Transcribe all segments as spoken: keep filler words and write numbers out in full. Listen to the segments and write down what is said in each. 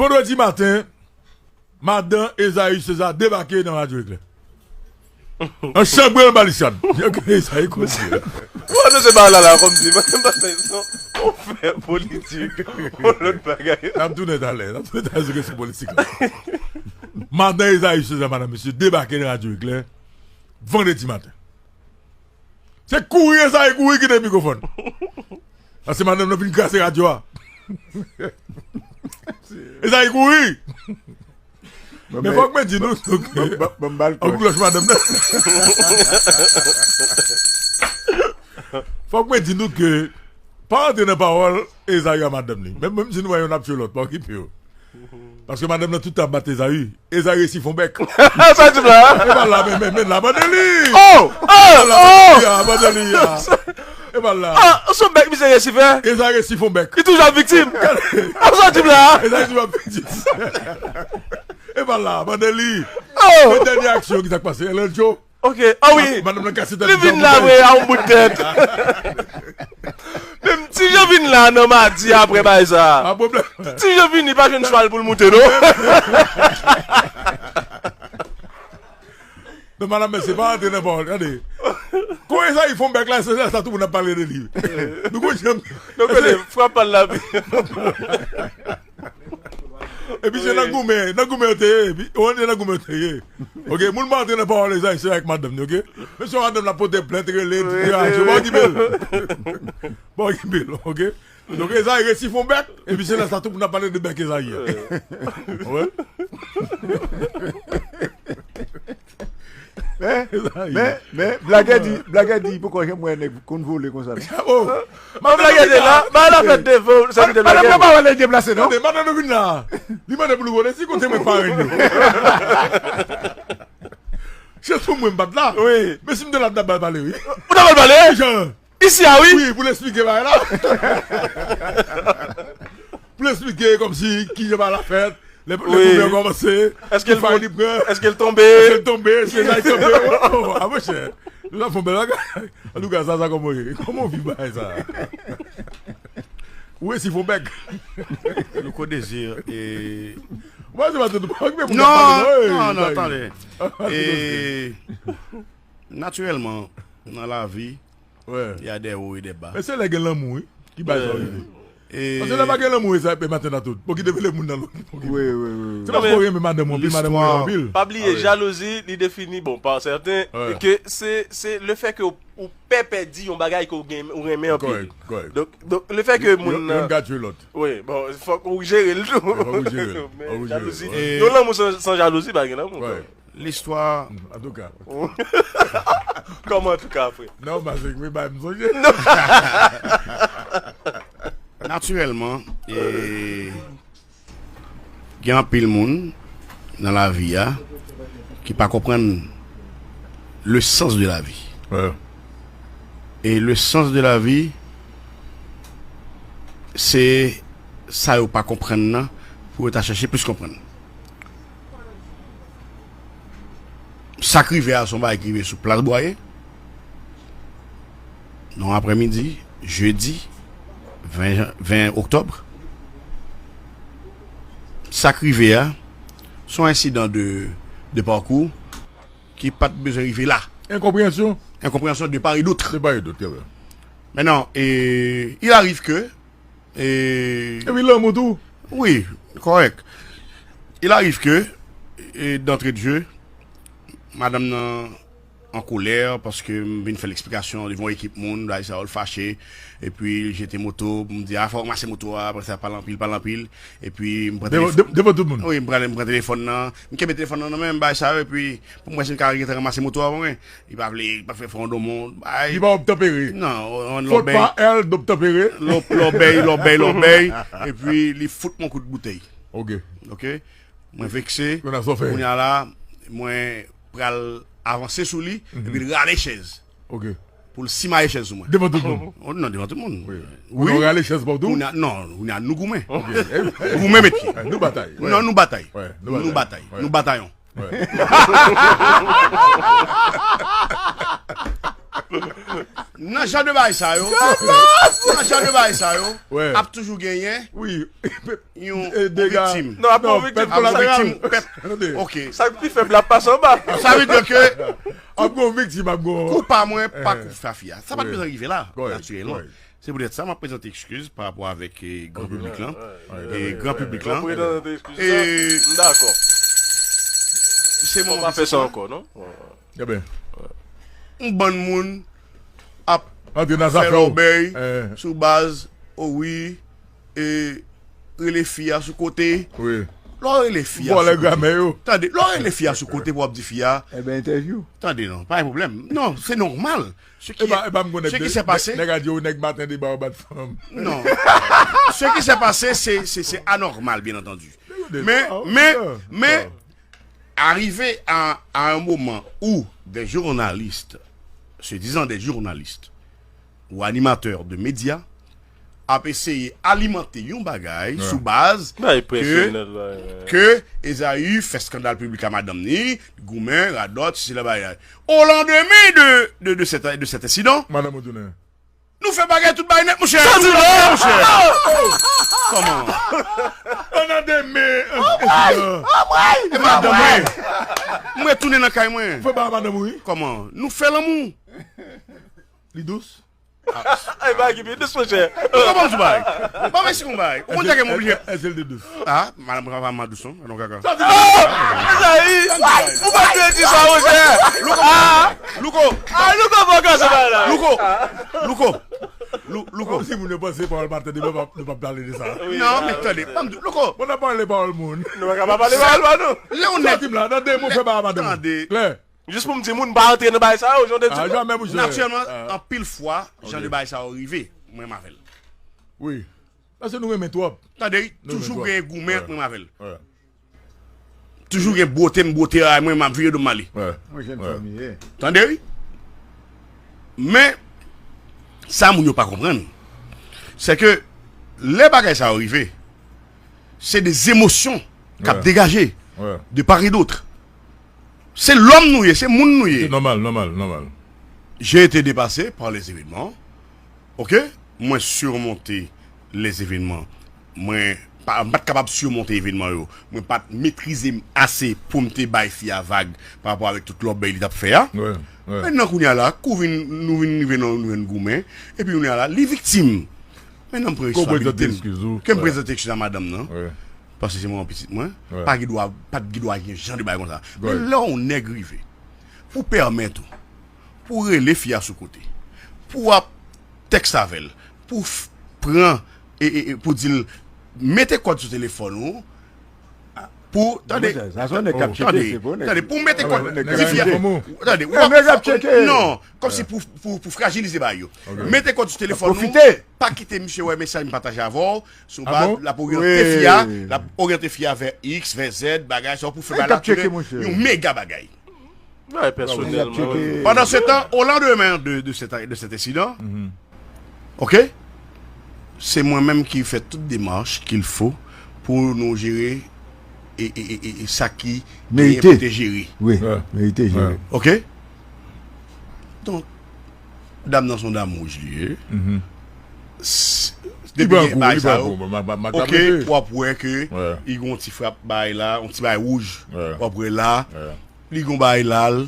Vandredi maten, madan Esaü César debake nan Radyo Eklè. An chanbre l balisyad. Yo gen Esaü konn di. Ou anonse bagay la la kòmsi, mwen, mwen, mwen, ou fè politik, ou lòt bagay. N ap tounen talè, n ap tounen talè sou kesyon politik la. Madan Esaü César, madan mesye, debake nan Radyo Eklè vandredi maten. Se kouri Esaü kouri kite mikwofòn. Paske madanm nan fin kraze radyo a. Esaü kouri. Men fòk mwen di nou, nou ke, ban m ba l klòch madanm nan. Fòk mwen di nou ke, pa antre nan pawòl Esaü a madanm li. Menm, menm si nou wè youn ap tchwe lòt, pa okipe yo. Paske madanm nan tout tan ap bat Esaü. Esaü resi fon bèk. Sa w di m la? E pa la, men, men, men la, abandone li. Oh! Oh! Oh! Abandone li a. E pa la. Ah, sou bèk misye resi fè? Esaü resi fon bèk. Li toujou ap viktim. Ah, sa w di m la? Esaü toujou ap viktim. E pa la, abandone li. Oh! Men dènye aksyon ki sa k pase? Elendjo. Ok, ah wi. Madanm nan kase tèt li vin la vre a yon bout tèt. Menm Ti Jan vin la nan madi apre bagay sa. Pa pwoblèm. Ti Jan vini pa jwenn chwal pou l moute non. Non, madanm, mesye, pa antre nan pawòl, tande. Kounye sa, li fon bèk la, se sa tout moun ap pale de li. Nou konn janm. Nou konnen, frap al la. Epi se nan goumen, nan goumen yo te ye, epi, ou konnen nan goumen yo te ye. Ok, moun pa antre nan pawòl Esaü César ak madanm ni, ok? Mesye madanm la pote plent, rele, et cetera. Yo pa okipe l. Pa okipe l, ok? Donk Esaü resi fon bèk, epi se lè sa tout moun ap pale de bèk Esaü a. Ou konprann? Men, men, men, blagè di, blagè di, poko janm wè nèg konn vole konsa. Oh! Madan Blaguette la, ba la fèt devan, sèvitè Blaguette. Madan pa wè lè deplase non. Tande, madan nou vin la. Li mande pou nou konnen si kote mwen parenn yo. Se sou mwen m pa t la. Wi. Men si m te la, m t ap ba l pale, wi. Ou t ap ba l pale? Jan? Isi a, wi. Wi, pou l esplike bagay la. Pou l esplike kòmsi kijan bagay la fèt. Lè, lè goumen an kòmanse, ki fay li pran. Èske l tonbe? Èske l tonbe? Èske l kanpe? Oh, oh, ah, monchè. Nou ap fè yon bèl bagay. Antouka, Zaza, kòman w ye? Kòman w viv bagay sa? Ou resi fon bèk. Louko Désir, e... Ou pa di pa tout, pa okipe moun k ap pale, non, non, non, tande. E, natirèlman, nan lavi, il y a des hauts et des bas. Men se lè gen lanmou, wi, ki bay sa w rive. Paske lè pa gen lanmou, e sa, e maten nan tout. Bon, ki devele moun nan lòt. Wi, wi, wi. Se paske w renmen madanm ou anpil, madanm ou renmen anpil. Pa bliye, jalouzi, li defini, bon, pa sèten, ke se, se le fè ke ou, ou pè pèdi yon bagay ke w gen, ou renmen anpil. Kòrèk, kòrèk. Donk, donk, le fè ke moun nan, youn ka tchwe lòt. Wi, bon, fòk ou jere l tou. Fòk ou jere l. Men jalouzi, yon lanmou san, san jalouzi, pa gen lanmou. Listwa. Antouka. Kòman antouka, frè? Non, Masek, wi, bay m sonje. Natirèlman, e, gen anpil moun nan lavi a ki pa konprann le sens de la vie. E le sens de la vie, se sa yo pa konprann nan pou yo ta chèche plis konprann. Sa k rive a, se yon bagay ki rive sou plas Bwaye. Nan aprèmidi, jedi ven jan-, ven oktòb. Sa k rive a, se yon ensidan de, de pakou ki pa t bezwen rive la. Enkonpreyansyon. Enkonpreyansyon de part et d'autre. De part et d'autre, trè byen. Maintenant, e, il arrive que E... Epi lanmou tou. Wi, kòrèk. Il arrive que, e, d'entrée de jeu, madanm nan an kolè paske m vin fè l eksplikasyon devan yon ekip moun, bagay sa yo, l fache. Epi l jete moto, m di, "A, fò w ranmase moto a," apre sa, pale anpil, pale anpil. Epi m pran telefòn. Devan, de-, devan tout moun? Wi, m pran, m pran telefòn nan. M kenbe telefòn nan nan men m, bagay sa yo, epi pou m wè si m ka rantre ranmase moto a pou mwen. Li pa vle, li pa vle fè yon domon. Li pa obtanpere. Non, on, on lòbèy. Fòt pa èl d'obtanpere. Lò-, lòbèy, lòbèy, lòbèy. Epi li fout mwen kout boutèy. Ok. Ok. Mwen vekse. Kounye a la, mwen pral avanse sou li, epi l rale chèz. Ok. Pou l simaye chèz sou mwen. Devan tout moun? Oh, non, devan tout moun. Wi. Wi. Ou rale chèz pa w tou? Kounye a, non, kounye a nou goumen. Ok. Goumen met pye. Nou batay. Non, nou batay. Nou batay. Nou batayon. Nan jan de bagay sa yo, nan jan de bagay sa yo, ap toujou genyen. Wi. yon, eh, yon dega viktim. Non, ap yon viktim kolateral. Yon viktim, pèp. Tande. Ok. Sa k pi fèb la ap pase anba. Sa vle di ke ap gon viktim, ap gon kou pa mwen, pa kou pa fi a. Sa pa t bezwen rive la, natirèlman. Se poutèt sa, m ap prezante ekskiz pa rapò avèk, eh, gran piblik lan. Eh, gran piblik lan. Prezante ekskiz la. M dakò. Se moman pa fè sa ankò, non? Yon bann moun ap fè lòbèy sou baz, o wi, e rele fi a sou kote. Lè w rele fi a sou kote. Tande, lè w rele fi a sou kote pou w ap di fi a. Tande non, pa gen pwoblèm. Non, se nòmal. Ce qui, ce qui s'est passé. Nèg a di yo nèg maten deba yo bat fanm. Non. Ce qui s'est passé, c'est, c'est, c'est anormal, bien entendu. Men, men, men, arrivé à, à un moment où des journalistes, se disant des journalistes, ou animateurs de médias, ap eseye alimante yon bagay sou baz ke, ke Esaü fè skandal piblik a madanm ni, goumen, radòt, sesi la bagay. Au lendemain de, de, de cet, de cet incident, nou fè bagay tout bagay nèt, monchè. Tout bagay, monchè. Kòman? Pandan demen, e madanm mwen. Mwen tounen nan kay mwen. Fè bagay madanm ou, wi. Kòman? Nou fè lanmou. Li dous? Ay, bagay ki pi dous, monchè. Ou konprann sou bagay? Ban mwen si konn bagay. Ou konn tèkè mwen oblije. Èske l te dous? Ah, madanm mwen pa vrèman dous, non. Non, kaka. Sa di. Ou pa dwe di sa, monchè. Louko. Ah, Louko, pa kase bagay la. Louko. Louko. Lou-, Louko. Kòmsi moun yo panse pawòl maten demen, nou p ap, nou p ap pale de sa. Non, men tande, ban m di, Louko. Bon, n ap pale pawòl moun. Nou pa ka pa pale pawòl pa nou. Lè yon nèg. Sa di m la, nan de mo fè bagay madanm. Tande. Klè. Jis pou m di moun pa antre nan bagay sa yo, jan w te di. Ah, jamè, monchè. Natirèlman, anpil fwa, jan de bagay sa yo rive, mwen menm avè l. Wi. Paske nou renmen twòp. Tande, toujou gen goumen ant mwen avè l. Toujou gen bwote m bwote a mwen, m ap vire do m ale. Yon jèn fanm li ye. Tande, wi. Men, sa moun yo pa konprann, se ke lè bagay sa yo rive, se de zemosyon k ap degaje de part et d'autre. Se lòm nou ye, se moun nou ye. Se nòmal, nòmal, nòmal. J'ai été dépassé par les événements. Ok? Mwen surmonte les événements. Mwen pa, m pa t kapab surmonte evènman yo. Mwen pa t metrize m ase pou m te bay fi a vag pa rapò avèk tout lòbèy li t ap fè a. Mentnan kounye a la, kou vin, nou vin rive nan, nou vin goumen. Epi kounye a la, li viktim. Mentnan m pran responsabilite m. Ke m prezante ekskiz a madanm nan. Paske se manman pitit mwen. Pa gen dwa, pa t gen dwa gen jan de bagay konsa. Men lè yon nèg rive pou pèmèt ou, pou rele fi a sou kote, pou w ap tèks avè l, pou pran, e, e, e, pou di l mete kòd sou telefòn ou, pou, tande, tande, tande, pou mete kòd, di fi a, tande, ou ap, non, kòmsi pou, pou, pou frajilize bagay yo. Mete kòd sou telefòn ou, pa kite misye wè mesaj m pataje avè w, sou baz, l ap oryante fi a, l ap oryante fi a vè X, vè Z, bagay sa, pou fè bagay la tounen yon mega bagay. Pandan se tan, au lendemain de, de cet, de cet incident, ok, se mwen menm ki fè tout demach qu'il faut pou nou jere e, e, e, e, e sa ki genyen pou te jere. Wi, merite jere. Ok? Donk, dam nan se yon dam wouj li ye. Depi gen bagay sa yo, ok, w ap wè ke li gen yon ti frap bagay la, yon ti bagay wouj. W ap wè la, li gen yon bagay la l,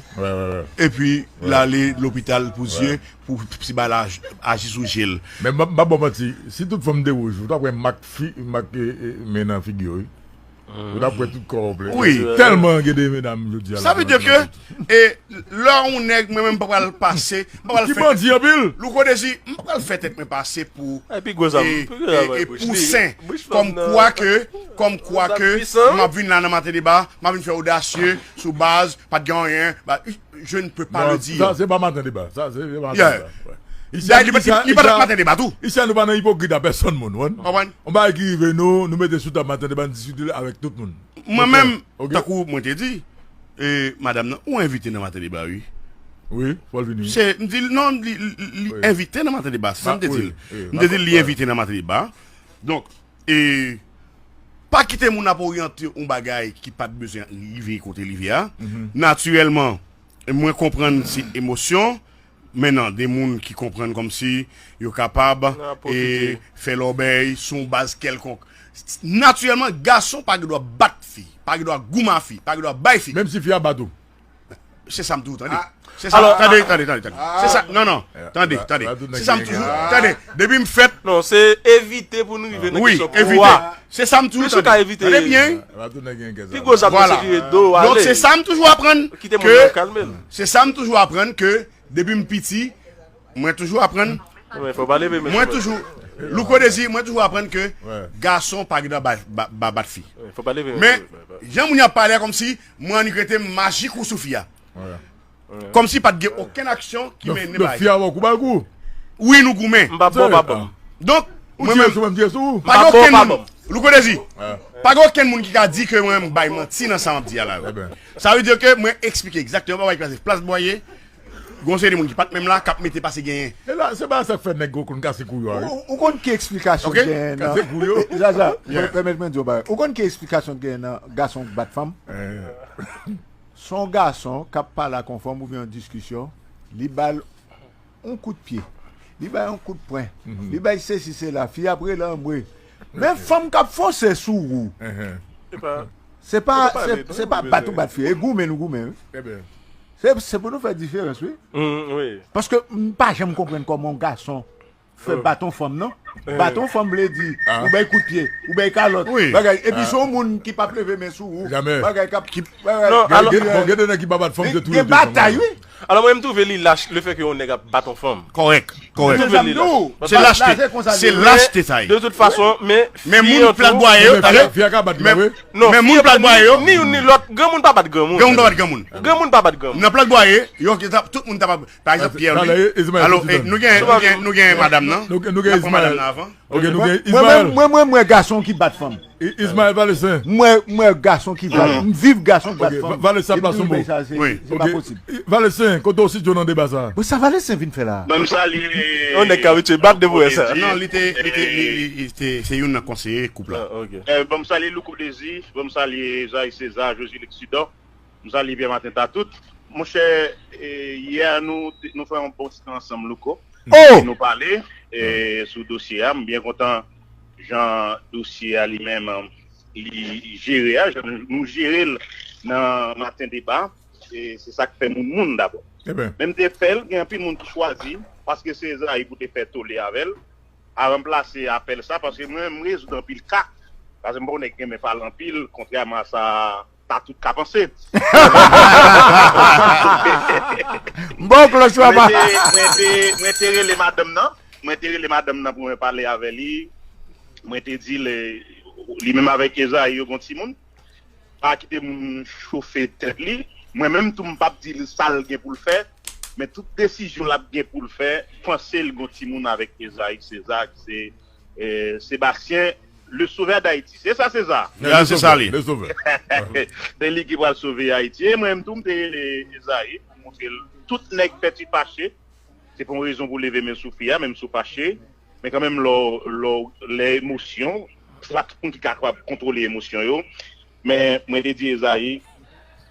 epi l ale lopital pou zye, pou ti bagay la aji sou je l. Men m ap ba w manti, si tout fanm te wouj, ou t ap wè mak fi, mak, e, e, men nan figi yo, wi. Ou t ap wè tout kò w ple. Wi. Tèlman gen de medam jodi a la. Sa vle di ke, e, lè yon nèg, mwen menm, m pa pral pase, m pa pral fè. Ki bandi anpil. Louko Dezi, m pa pral fè tèt mwen pase pou, e, e, pou sen. Kòm kwa ke, kòm kwa ke, m ap vin la nan Maten Deba, m ap vin fè odasye sou baz, pa t gen anyen. Je ne peux pas le dire. Sa, se pa Maten Deba. Sa, se, se pa Maten Deba. Isi a, li pa t Maten Deba tou. Isi a, nou pa nan ipokrit a pèsonn moun, ou konprann? Yon bagay ki rive nou, nou mete sou tab Maten Deba, nou diskite l avèk tout moun. Mwen menm, tankou mwen te di, e, madanm nan, ou envite nan Maten Deba, wi. Wi, fò l vini. Se, m di l, non, li, li, li envite nan Maten Deba, se sa m te di l. M te di l, li envite nan Maten Deba. Donk, e, pa kite moun ap oryante yon bagay ki pa t bezwen rive kote li rive a. Natirèlman, mwen konprann se emosyon, men nan de moun ki konprann kòmsi yo kapab, e, fè lòbèy sou yon baz kèlkonk. Natirèlman, gason pa gen dwa bat fi, pa gen dwa goumen a fi, pa gen dwa bay fi. Menm si fi a bat ou. Se sa m toujou tande. Se sa, tande, tande, tande, tande. Se sa, non, non, tande, tande. Se sa m toujou, tande. Depi m fèt, non, se evite pou nou rive nan kesyon pouvwa. Se sa m toujou tande. Tande byen. Pi gwo zam nan se ki ret do w ale. Donk, se sa m toujou aprann ke, se sa m toujou aprann ke, depi m piti, mwen toujou aprann. Mwen toujou, Louko Dezi, mwen toujou aprann ke gason pa gen dwa ba- ba- ba- bat fi. Men, jan moun yo ap pale a, kòmsi mwen annik rete majik ou sou fi a. Kòmsi pa t gen okenn aksyon ki mennen bagay. Fi a ba w kou, ba l kou. Wi, nou goumen. M p ap ba w, pa ban m. Donk, mwen menm, pa gen okenn moun, Louko Dezi, pa gen okenn moun ki ka di ke mwen m bay manti nan sa m ap di a la yo. Sa vle di ke mwen eksplike egzakteman bagay ki pase plas Bwaye. Gon seri de moun ki pa t menm la, k ap mete pase genyen. E la, se pa sa k fè nèg yo konn kase kou yo a, wi. Ou, ou konn ki eksplikasyon k genyen nan. Kase kou yo. Zaza, pèmèt mwen di w bagay. Ou konn ki eksplikasyon k genyen nan gason k bat fanm? Se yon gason k ap pale ak yon fanm oubyen yon diskisyon, li ba l yon kout pye, li ba l yon kout pwen, li ba l sesi sela, fi ap rele anmwe. Men fanm k ap fonse sou ou, se pa, se pa bat ou bat fi, e goumen nou goumen, wi. Se, se pou nou fè diferans, wi. Paske m pa janm konprann kòman yon gason fè bat yon fanm, non. Bat yon fanm vle di ou bay kout pye, ou bay kalòt, bagay. Epi se yon moun ki p ap leve men sou ou. Bagay k ap, ki, bagay. Gen de nèg ki pa bat fanm, se touye. Gen batay, wi. Alò, mwen, m twouve li lach, lefètke yon nèg ap bat yon fanm. Kòrèk, kòrèk. Se lachte, se lachte sa ye. De tout fason, men, men moun plat bwaye yo, tande. Fi a ka bat li, wi. Non, men moun plat bwaye yo, ni youn ni lòt, granmoun pa bat granmoun. Granmoun pa bat granmoun. Granmoun pa bat granmoun. Nan plat bwaye yo, tout moun ta pa, pa egzanp, Pierre Louis. Alò, nou gen, nou gen, nou gen madanm nan. Nou gen Ismaël. Ok, nou gen Ismaël. Mwen, mwen, mwen, mwen, gason ki bat fanm. Ismaël Valestin. Mwen, mwen, gason ki bat, m viv gason ki bat fanm. Valestin, plas ou bon. Epi, men sa, se, se pa posib. Valestin, kote w sitye nan deba sa? Bon, sa Valestin vin fè la? Ban m salye. Yon nèg k abitye bat depi w wè sa. Non, li te, li te, li, li, li te, se youn nan konseye koup la. Ah, ok. Eh, ban m salye Louko Dezi, ban m salye Zay César, Josilix Sidon. M salye Pierre Martin Tatout. Monchè, eh, yè nou, nou fè yon bon ti tan ansanm, Louko. Nou pale, eh, sou dosye a. M byen kontan jan dosye a li menm, li jere a, jan nou, nou jere l nan Maten Deba. E se sa k fè moun moun dabò. Men m te fè l, gen anpil moun ki chwazi, paske se Ezayi pou te fè tole avè l, a ranplase apèl sa, paske mwen, m rezoud anpil ka. Paske m pa yon nèg ki renmen pale anpil, kontrèman a sa Tatout ka panse. M ba w klòch ou apa? Mwen te, mwen te, mwen te rele madanm nan. Mwen te rele madanm nan pou mwen pale avè li. Mwen te di l, li menm avèk Ezayi, yo gon timoun. Pa kite moun chofe tèt li. Mwen menm tou, m p ap di l sa l gen pou l fè. Men tout desizyon l ap gen pou l fè, panse l gon timoun avèk Ezayi Seza, ki se, eh, Sebastyen, le sauveur d'Haïti. Se sa, Seza? Ya, se sa li. Se li ki pral sove Ayiti. E mwen menm tou, m te rele Ezayi pou montre l tout nèg fè ti fache. Se pa yon rezon pou leve men sou fi a, menm si w fache. Men kanmenm, lè w, lè w, lè emosyon, se pa tout moun ki kapab kontwole emosyon yo. Men mwen te di Ezayi,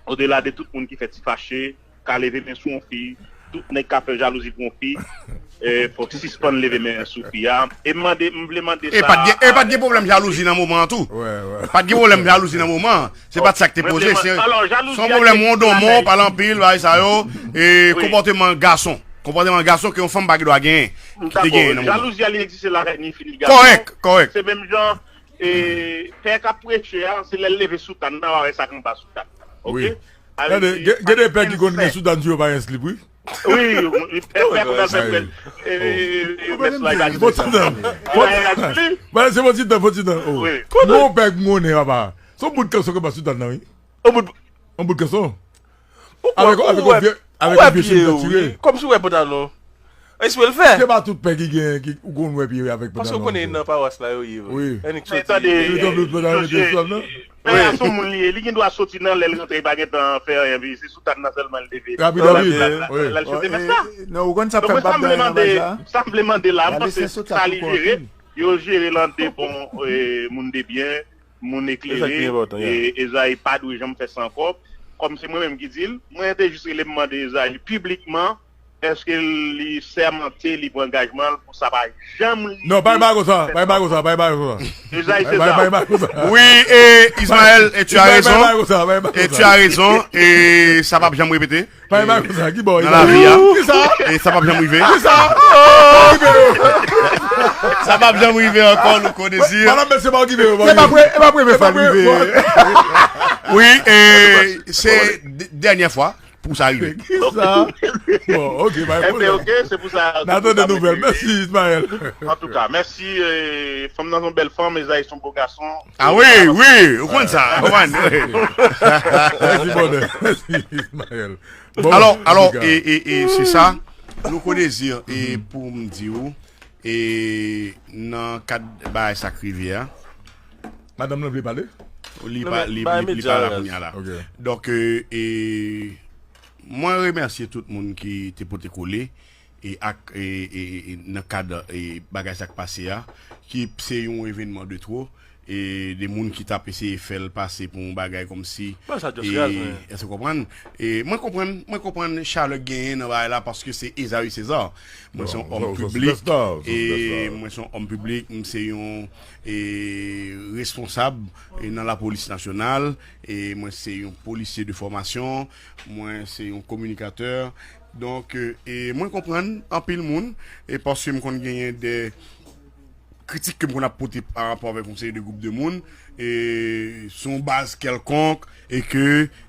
odela de tout moun ki fè ti fache, ka leve men sou yon fi, tout nèg ka fè jalouzi pou yon fi, eh, fòk sispann leve men sou fi a. E m mande, m vle mande sa. E pa t gen, e pa t gen pwoblèm jalouzi nan moman an tou. Pa t gen pwoblèm jalouzi nan moman an. Se pa t sa k te poze. Se, se yon pwoblèm wondonmon, pale anpil, bagay sa yo, e konpòteman gason. Konpòteman gason ke yon fanm pa gen dwa genyen, ki te genyen nan moman. Jalouzi a, li egziste lakay ni fi ni gason. Kòrèk, kòrèk. Se menm jan, e, pè k ap preche a, se lè l leve soutàn nan, w a wè sa k anba soutàn nan. Oke? Tande, gen, gen de pè ki konn gen soutàn sou yo pa gen slip, wi. Wi, wi, pè, pè konn al fè prèt, e, e, e, mès la, fon ti tan. Fon ti tan, fon ti tan. Wi. Gon pè k monnen, papa. Se yon bout kanson k anba soutàn nan, wi. Yon bout, yon bout kanson. Avèk, avèk yon vye, avèk yon vye chemiz tire. Kòmsi w wè pantalon. Espre l fè. Se pa tout pè ki gen, ki, ou konn wè pye avèk pantalon. Paske w konnen nan pawas la yo ye vre. Annik soti. Tande, pè a se yon moun li ye, li gen dwa soti nan lè l rantre, li pa gentan fè anyen, epi se soutàn nan sèlman l leve. L al choute mès la. L al choute mès la. Non, ou konn sa k fè m p ap nan bagay la. Sa m vle mande la, m panse sa li jere. Yo jere l an de bon, e, moun de byen, moun eklere, e Ezayi pa dwe janm fè sa ankò. Kòm se mwen menm ki di l, mwen te jis rele m mande Ezayi piblikman, Èske li sèmante, li pran angajman l pou sa pa janm rive? Non, pa gen bagay konsa, pa gen bagay konsa, pa gen bagay konsa. Oui, et Ismaël, et tu as raison. Et tu as raison, et sa p ap janm repete. Pa gen bagay konsa, ki bò? Nan lavi a. E sa p ap janm rive. Ki sa? Sa p ap janm rive ankò, Louko Désir. Madan mesye pa okipe yo. Se pa premye fwa l rive. Oui, e se dènyè fwa pou sa rive. Ki sa? Bon, ok, pa gen pwoblèm. Ebyen, ok, se pou sa. N a tande nouvèl. Mèsi, Ismaël. Antouka, mèsi. Fanm nan se yon bèl fanm, Esaïe se yon bo gason. Ah oui, oui, ou konn sa. Mèsi, bonè. Mèsi, Ismaël. Alò, alò, e se sa. Louko Désir, e pou m di w, e nan kad bagay sa k rive a, Madanm nan vle pale? Li pa li pa la kounye a la. Donk, e mwen remèsye tout moun ki te pote kole e ak e, e, e, nan kad e, bagay sa k pase a, ki se yon evènman de twò, e de moun ki t ap eseye fè l pase pou yon bagay kòmsi. Èske w konprann? E mwen konprann, mwen konprann chalè k genyen nan bagay la paske se Esaïe César. Mwen se yon òm piblik. E mwen se yon òm piblik, mwen se yon e, responsab e, nan lapolis nasyonal. E mwen se yon polisye de fòmasyon. Mwen se yon kominikatè. Donk, e, e mwen konprann anpil moun e paske m konn genyen de kritik ke m konn ap pote pa rapò avèk yon seri de gwoup de moun e sou yon baz kèlkonk e ke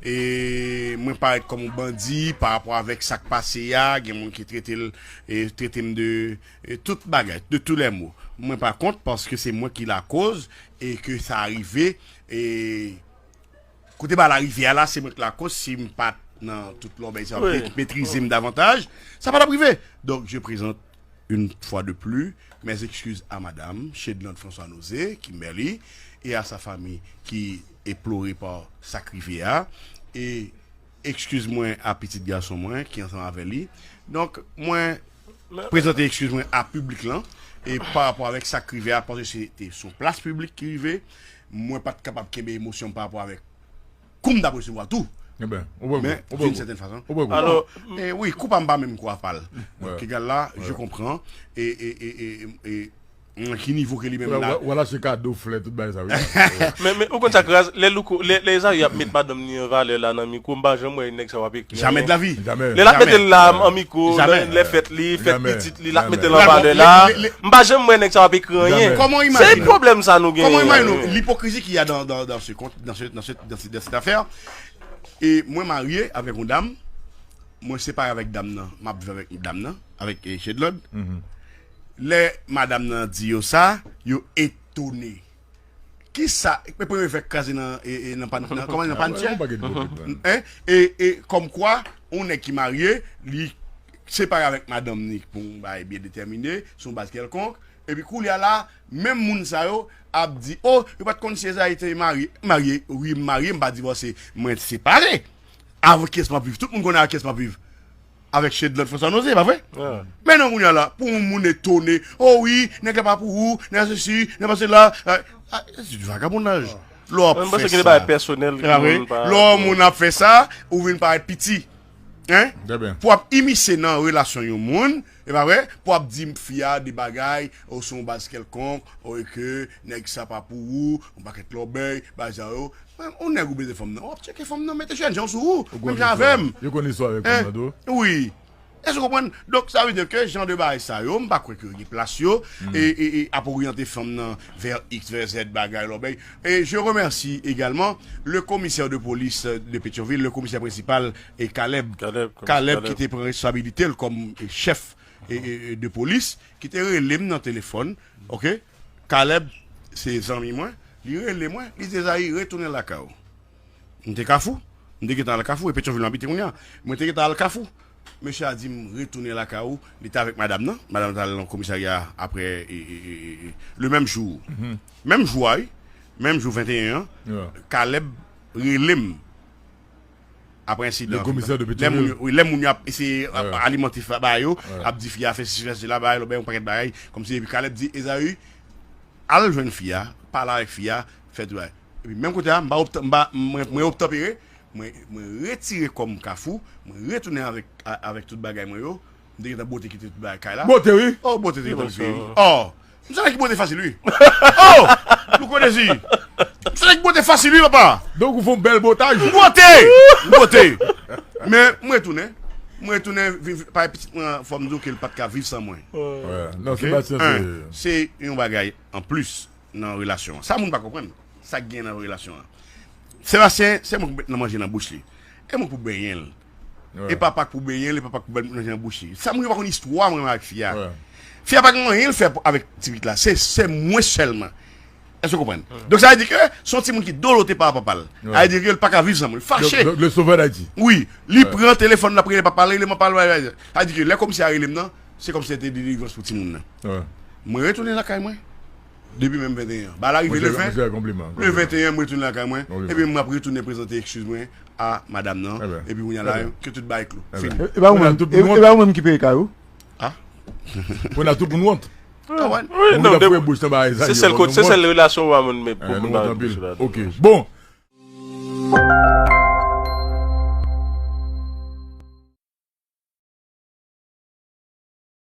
e mwen parèt kòm yon bandi pa rapò avèk sa k pase a, gen moun ki trete l e trete m de e tout bagay, de tous les maux. Mwen pa kont paske se mwen ki lakoz e ke sa rive e kote ba la rive a la, se mwen ki lakoz si m pa t nan tout lòbèy sa yo ki metrize m davantaj, sa pa t ap rive. Donk, je présente une fois de plus mes excuses à madame Chedlande François Nozé, Kimberly, et à sa famille qui est pleurée par sa k rive a. E eskiz mwen a pitit gason mwen ki ansanm avè li. Donk, mwen prezante eskiz mwen a piblik lan e pa rapò avèk sa k rive a, paske se te sou plas piblik ki rive. Mwen pa t kapab kenbe emosyon m pa rapò avèk kou m t ap resevwa tou. Men d'une certaine façon. Alò, e wi, kou pa m pa menm kou a pa l. Donk, egal la, je comprends. E, e, e, e, e, nan ki nivo ke li menm la. Wala se kado, flè, tout bagay sa wi. Men men ou konn sa k raz, lè Louko, lè lè Esaïe ap met madanm li an valè la nan mikwo, m pa janm wè nèg sa yo ap ekri anyen. Jamais de la vie. Lè l ap mete l la an mikwo, lè fèt li, fèt pitit li, l ap mete l an valè la. M pa janm wè nèg sa yo ap ekri anyen. Se pwoblèm sa nou genyen. Comment imagine-nous l'hypocrisie qu'il y a dans, dans, dans ce compte, dans ce, dans ce, dans ce, dans cette affaire? E mwen marye avèk yon dam, mwen separe avèk dam nan, m ap viv avèk dam nan, avèk e, Chedlòd. Lè madanm nan di yo sa, yo etone. Kisa, e premye fè kraze nan, e, e, nan pan, nan, kòman nan pan tchè? En? E, e, kòmkwa, yon nèg ki marye, li separe avèk madanm ni pou yon bagay byen detèmine, sou yon baz kèlkonk, epi koulye a la, menm moun sa yo ap di, o, yo pa t konn si Esaïe te marye. Marye, wi, m marye, m pa divòse, mwen separe. Avèk kiyès m ap viv? Tout moun konnen avèk kiyès m ap viv. Avèk Chedlòd François Nozé, pa vre? Men non, kounye a la, pou yon moun etone, o wi, nèg la pa pou ou, nèg la sesi, nèg la sela. Vagabonnaj. Lè w ap fè sa, lè yon moun ap fè sa, ou vin parèt piti. Hein? Pou ap imise nan relasyon yon moun, e pa vre? Pou ap di fi a de bagay, ou sou yon baz kèlkonk, ou ke nèg sa pa pou ou, yon pakèt lòbèy, bagay sa yo. Yon nèg ou bezwen fanm nan, w ap tcheke fanm nan, mete jènjan sou ou, menm jan avè m. Yo konn istwa avèk fanm nan tou. Wi. Èske w konprann? Donk, sa vle di ke jan de bagay sa yo, m pa kwè ke yo gen plas yo, e, e, e ap oryante fanm nan vè X, vè Z, bagay, lòbèy. Et je remercie également le commissaire de police de Pétion-Ville, le commissaire principal, e Caleb. Caleb, ki te pran responsabilite l kòm chèf e, e, e, de polis, ki te rele m nan telefòn, ok? Caleb, se zanmi mwen, li rele mwen, li di, Esaïe, retounen lakay ou. M te Kafou, m te gentan al Kafou, e Petyonvil m abite kounye a. Mwen te gentan al Kafou. Mesye a di m, retounen lakay ou, li te avèk madanm nan. Madanm nan t al nan komisarya apre, e, e, e, e, e, le menm jou. Menm jou a, wi. Menm jou venteyen an, Caleb rele m. Apre ensidan. Lè moun yo, wi, lè moun yo ap eseye alimante bagay yo, ap di fi a fè sesi, fè sela, bagay, lòbèy, yon pakèt bagay. Kòmsi, epi Caleb di, Esaïe, al jwenn fi a, pale avèk fi a, fè tout bagay. Epi menm kote a, m pa, m pa, mwen, mwen obtanpere, mwen, mwen retire kò m Kafou, mwen retounen avèk, avèk tout bagay mwen yo, M te gentan bote kite tout bagay kay la. Bote, wi. Oh, bote te gentan rive, wi. Oh, m se nèg ki bote fasil, wi. Oh, Louko Dezi. M se nèg ki bote fasil, wi, papa. Donk, ou fè yon bèl botaj. M bote! M bote! Men, m retounen. M retounen, vin, vin, pa pitit mwen, fò m di w ke l pa t ka viv san mwen. Non, Sebastien, se. Se yon bagay anplis nan relasyon an. Sa moun pa konprann. Sa k gen nan relasyon an. Sebastien, se mwen k pou met nan manje nan bouch li. E mwen k pou benyen l. E papa k pou benyen l, e papa k pou manje nan bouch li. Sa moun yo pa konn istwa mwen avèk fi a. Fi a pa gen anyen l fè avèk ti pitit la. Se, se mwen sèlman. Èske w konprann? Donk, sa vle di ke se yon timoun ki dolote pa papa l. Sa vle di ke l pa ka viv san mwen. L fache. Le Sauveur d'Haïti. Wi. Li pran telefòn, l ap rele papa l, rele papa l. Sa vle di ke lè komisè a rele m nan, se kòmsi se te delivrans pou timoun nan. Mwen retounen lakay mwen. Depi menm venteyen an. Ba la rive le ven. Le venteyen, mwen retounen lakay mwen. Epi mwen ap retounen prezante eskiz mwen a madanm nan. Epi kounye a la, ke tout bagay klou. Fini. E pa ou menm, e pa ou menm ki peye kay ou? Ah. Pou n a tout moun wont. Ah, ouais. Wi, Moun non, ap de- fouye bouch nan bagay sa. Se sèl kote, se sèl relasyon ou a moun men pou Eh, moun nou nan wont anpil. bouch la. Ok. Bon,